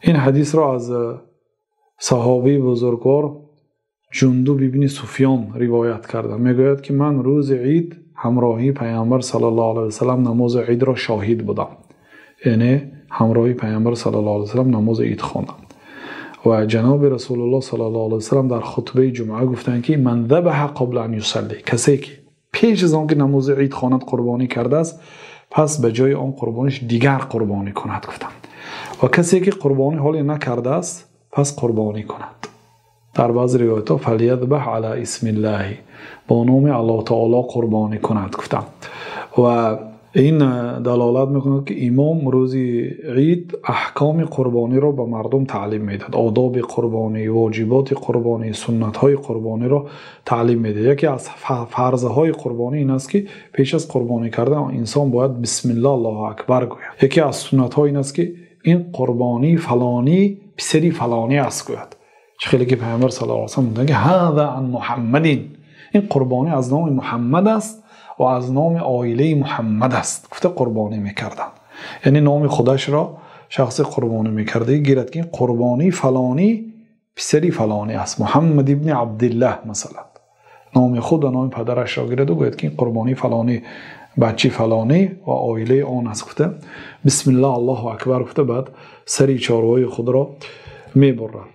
Ин ҳадисро аз саҳобии бузургвор Ҷундуб ибни Суфён ривоят карда. Мегӯяд, ки ман рӯзи ид ҳамроҳии Паёмбар саллаллоҳу алайҳи васаллам намози идро шоҳид будам. Яъне ҳамроҳии Паёмбар саллаллоҳу алайҳи васаллам намози ид хондам. Ва ҷаноби Расулуллоҳ саллаллоҳу алайҳи васаллам дар хутбаи ҷумъа гуфтанд, ки ман забаҳа қабла ан юсалли, касе ки пеш аз он ки намози ид хонад қурбонӣ кардааст, пас ба ҷои он қурбониш дигар қурбонӣ кунад, гуфтанд. Ва касе ки қурбонӣ ҳоле накардааст, пас қурбонӣ кунад. Дар баъзе ривоятҳо фалйазбаҳ ала исмиллаҳ, бо номи Аллоҳ таъоло қурбонӣ кунад, гуфтанд. Ва ин далолат мекунад, ки имом рӯзи ид аҳкоми қурбониро ба мардум таълим медиҳад, одоби қурбонӣ, воҷиботи қурбонӣ, суннатҳои қурбониро таълим медиҳад. Яке аз фарзҳои қурбонӣ ин аст, ки пеш аз қурбонӣ кардан инсон бояд бисмиллоҳ, Аллоҳу акбар гӯяд. Яке аз суннатҳо ин аст, ки ин қурбонӣ фалонӣ писари фалонӣ аст гӯяд. Чӣ хеле ки Паёмбар саллаллоҳу алайҳи васаллам мегӯяд, ки ҳаза ан Муҳаммадин, ин қурбонӣ аз номи Муҳаммад аст ва аз номи оилаи Муҳаммад аст, гуфта қурбонӣ мекарданд. Яъне номи худашро шахси қурбонӣ мекарда гирад, ки қурбонӣ фалонӣ писари фалонӣ аст, Муҳаммад ибни Абдуллоҳ масалан, номи худ ва номи падарашро гирад ва гӯяд, ки қурбонӣ фалонӣ бачаи фалонӣ ва оилаи он аст, гуфта бисмиллоҳ, Аллоҳу акбар гуфта баъд сари чорвои худро мебурад.